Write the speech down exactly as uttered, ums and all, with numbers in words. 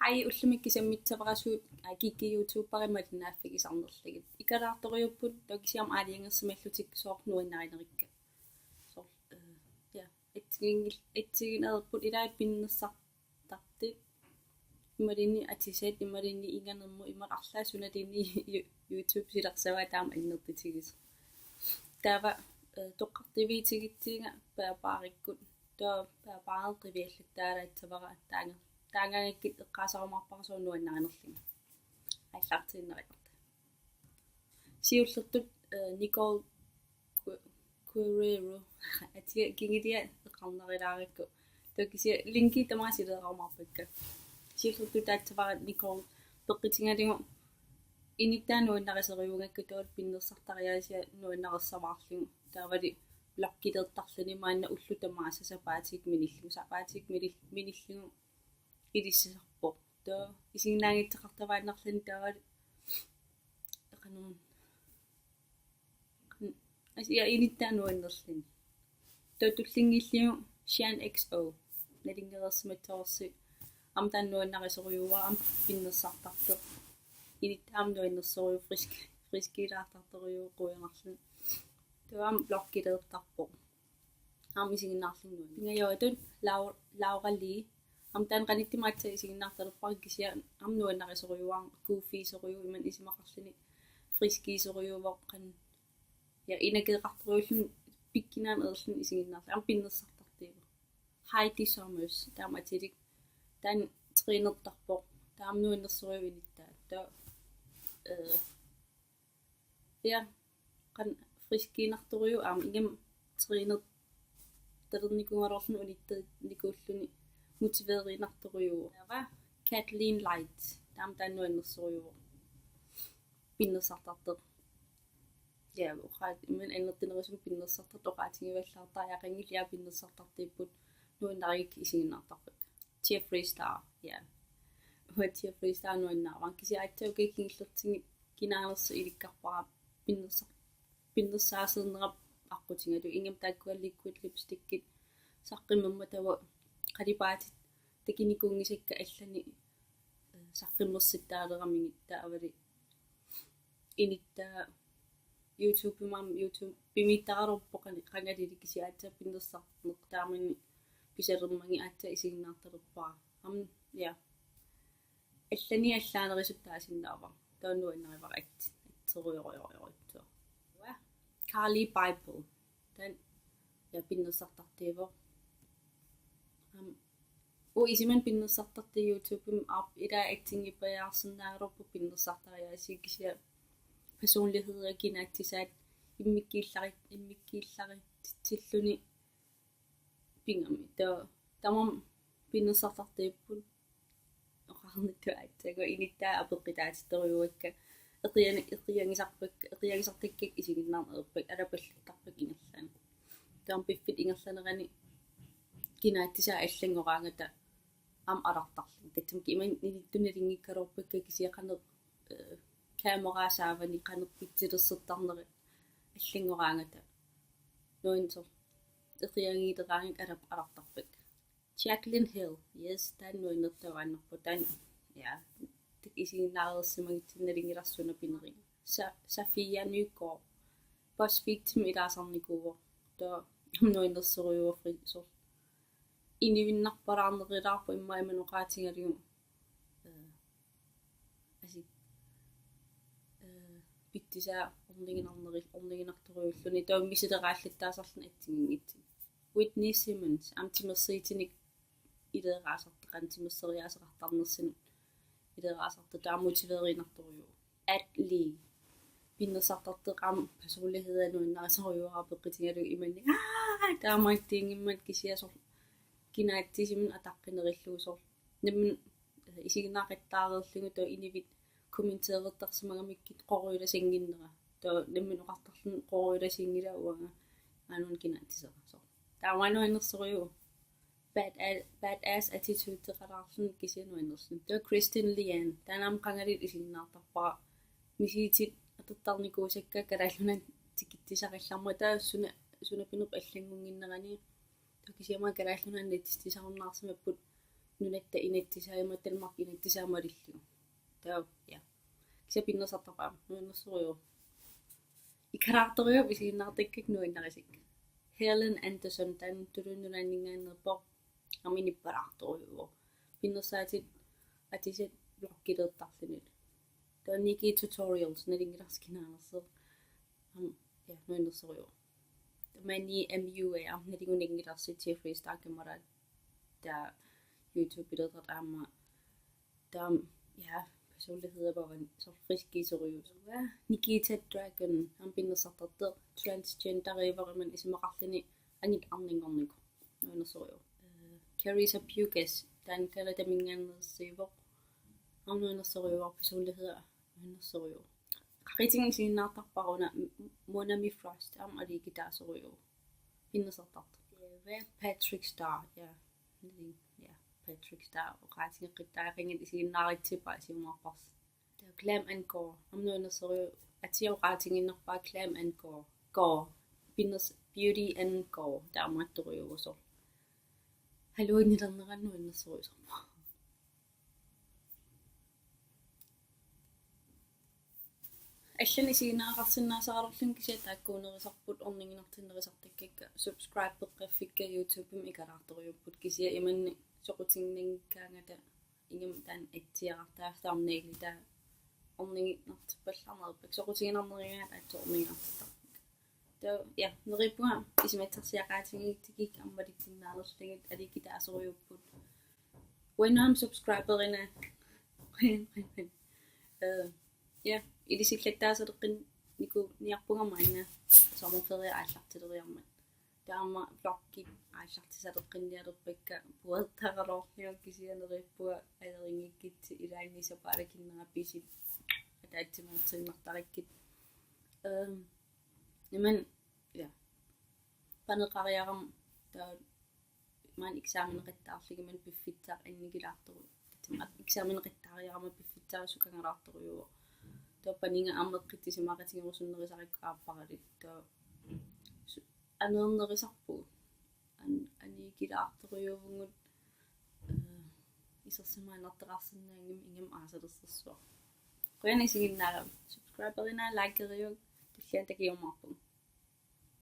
Hej, ullumi kissaammat taava suut, aa, Kikki YouTuberi malinnaaffik isarnerlugit. Ikalaartorujuupput, taava kisianni aalajangersimallutik sooq nuannarinerikka. Sooq, eh, ja, atsiginngil-, atsigineqarput ilaa pinnersartartut. Imaluunniit atisat, imaluunniit inganermut, imaluunniit arlaat sunaluunniit You-, YouTube silarsavaa taama annertutigisoq. Taava, eh, toqqartuiviutigissaanga bærbarikkut. Taava bærbari qiviallattaalaassavara taanga-, taangaangakkit eqqaasarumaarpara sooq nuannarinerlunga. Aallartiinnarigutta. Siullertut, eh, Nicole Gu-, Guerrero. Atia kingiliat eqqarnerulaarakku. Taava kisianni linki tamaasa silereerumaarpakka. Siullertut taassavara Nicole peqqutigalugu inuttaa nuannarisorujussuugakku taavalu pinnersartariaasia nuannarersamaarlugu. Taavalu vloggilertarluni maanna ullut tamaasa sapaatip minillugu, sapaatip minil-, minillugu ilissisarpoq. Taava isiginnaagassaqartuaannarluni taavalu qanoq, asia inuttaa nuannerluni. Taava tullinnguullugu Shaanan X O. Nalunngereersimassavarsi aamma taanna nuannarisorujussuuara, aamma pinnersartartoq. Inuttaa aamma nuannersorujussuuvoq, frisk-, friskilaartartorujussuuvoq qujanarluni. Taava aamma vloggilertarpoq. Aamma isiginnaarluni nuann-. Pingajuatut Lau-, Laura Lee. Aamma taanna qanittumi aatsaat isiginnaartalerpara kisianni aamma nuannarisorujussuuara, goofisorujussuuvoq imannak isumaqarluni, friskisorujussuuvoq qanoq. Ja, inakeeqartorujuulluni pikkunaaneq ajorluni isiginnaarluni, aamma pinnersartartuuvoq. Heidi Somers, taama atilik, taanna trænertarpoq, taama nuannersorujussuuvoq inuttaa. Taava, eh, ja, qanoq friskiinartorujussuuvoq aamma ingammik trænertalernikuugaluarluni unitternikuulluni motiveerinartorujussuuvoq. Taava Kathleen Light, taama taanna nuannersorujussuuvoq pinnersartartoq. Ja, oqaat-, imannak annertunerusumik pinnersartartoq oqaatigivallaartariaqanngilaq, ja pinnersartartuupput, nuannarigukku isiginnaartarpakka. Jeffree Star, ja. Uanga Jeffree Star nuannaarama kisianni aatsaat ukiut kingullertigut kinaanersoq ilikkarpara pinnersar-, pinnersaasernerap aqqutigalugu, ingammik taakkua liquid lipstickit saqqummermat taava qalipaatit takunikuunngisakka allanik, eh, saqqummersittaaleramigit, taavalu inuttaa YouTubemi aamma, YouTubemiittaraluarpoq qanga-, qangalili kisianni aatsaat pinnersarneq taamani pisalermagit aatsaat isiginnaartalerpara. Aamma, ja. Allanik allaanerusutut taasinnaavara. Taava nuannarivara at-, atserujorujorujorujussuaq. Carli Bybel. Taanna, ja, pinnersartartuuvoq. Aamma, uanga isumanni pinnersartartoq YouTubemi aap-, ilaa assigiinngippariarsinnaagaluarpoq pinnersartariaasia kisianni personlighedia kinaassusaat immikkuullarit-, immikkuullaritsilluni pigami. Taava tamarmik pinnersartartuupput oqarnittut aatsaat, inuttaa apeqqutaatittorujussuuakka, eqiani-, eqiagisarpakka, eqiagisartakkakka isiginnaarneq ajorpakka, alapallattarpakka ingerlaannaq. Taava piffissap ingerlanerani kinaassusaa allanngoraangata aamma alartarluni. Tassami imannak inuttut nalunngikkaluarpakka kisianni qanoq, eh, kamera saavani qanoq pitsilersortarneri allanngoraangata. Nuannersoq eqiagiileraangakka alap-, alartarpakka. Jaclyn Hill, yes, taanna nuannertuaannarpoq, taanna, ja, taakku isiginnaareersimagutsigit nalunngilarsi suna pinerini. Sa-, Safiya Nygaard, BuzzFeedimi ilaasarnikuuvoq, taava nuannersorujussuuvoq fri-, soorlu inuinnarpalaarnerulaarpoq immaqa imannak oqaatigalugu, eh, asik, eh, pitsusaa orniginarneri-, orniginartorujuulluni, taava misileraallattaasarluni assigiinngitsunik. Whitney Simmons, aamma timersuutinik ileeraasartoq, qanoq timersoriaaseqartarnersunut ileeraasartoq, taava motiveerinartorujussuuvoq. Kat Lee, pinnersartartoq aamma personlighedia nuannarisorujussuuara peqqutigalugu imannak. Aa, taamaattuunngimmat kisianni soorlu kinaassusiminut ataqqinerullugu soorlu. Nammineq, eh, isiginnaaqattaareerlugu taava inuit kommenteerertarsimagamikkit qorujulasannginnera. Taava nammineq oqartarluni qorujulassanngilanga uanga aajuna kinaassusera. Soorlu. Taava nuannersorujuuvoq. Bad-, badass attitudeqalaarluni kisianni nuannerluni. Taava Kristen Leanne, taanna aamma qangali isiginnaartarpara. Misigitit atortarnikuusakka Kalaallit Nunaanni tikitsisaqallarmat, taava suna-, sunapinerpoq allanngunnginnerani. Taava kisianni aamma Kalaallit Nunaanni natsistisarunnaarsimapput nunatta inatsisaa imaluunniit Danmarkip inatsisaa malillugu. Taava, ja. Kisianni pinnersartarpoq, nuannersorujuk. Ikeraartorujuk isiginnaartakkakka nuannarisakka. Helen Anderson, taanna Tuluit Nunaanninngaanneerpoq, aamma inuppalaartorujuuvoq. Pinnersaatit atisat vloggileertarluni. Taava Nikki Tutorials, nalunngilarsi kinaanersoq. Aamma, ja, nuannersorujuk. Taava Mani M U A, aamma nalunngilarsi Jeffree Star kamera, taava YouTube-ileertartoq aamma. Taava, ja, personlighed er bare så frisk i seriøs. Nikita Dragun, aamma pinnersartartoq, transgenderiuvoq, imannak isumaqarluni angut arnanngornikoq. Nuannersorujuk. Øh, Carissa Pugas, taanna Canadaminngaanneersuuvoq. Aamma nuannersorujuk, personlighed er nuannersorujuk. Qaqitigut isiginnaartarpara una M-, Monami Frost, aamma aliikitaasorujuk. Pinnersartartoq. Ja, Patrick Star, ja. Nalunngi-, ja, Patrick Star. Oqaatigeqqittariaqanngilaq, isiginnaaritsippara, isumaqarparsi. Taava Glam and Gore. Aamma nuannersorujuk, atia oqaatigiinnarpara Glam and Gore. Gore. Pinners-, Beauty and Gore. Taamaattorujuuvoq soorlu. Halloweenilernera nuannersorujussuarmik. Allanik isiginnaaraqarsinnaasaraluarlunga, kisianni taakkuunerisarput, orniginartinnerisartakkakka, subscribeqqaffikka YouTube-imi ikeraartorujuupput, kisianni imannak soqutiginninngikkaangata ingammik taanna atsiarartaa thumbnaili, taava orniginartippallarnerpakka, soqutiginarnerigaangatta aatsaat orniginartittarpakka. Taava, ja, neriuppunga isumassarsiaqaatigigikkit, aamma malitsinnaanerlugit, aliikitaasorujuupput. Uanga aamma subscriberina. Øh, ja, ilisillattaasaleqqinnikuuniarpunga maanna sommerferie aallartileriarmat. Taava aamma vloggit aallartisaleqqinnialerpakka, puertaraloorniuk, kisianni neriuppunga ajorinngikkitsi, ilaanni sapaatip akunnera pisut ataatsimoortiinnartarakkit. Øhm, jamen, ja. Paneqariarama taava maani eksameneqattaarlunga, imannak piffissaq annikilaartorujuk. Tassami eksameneqattaariarama piffissaq sukangalaartorujuuvoq. Taava paniga aamma eqqissisimaqatigerusunnerusarakku aapparalu. Taava su-, aneernerusaarpugut. An-, annikilaartorujuuvugut, øh, isersimaannartoqarsinnaanngimmat ingammik aasalersorsuaq. Qujanaq isiginnaaravit. Subscriberina, likeriuk, tulliani takujumaarpugut.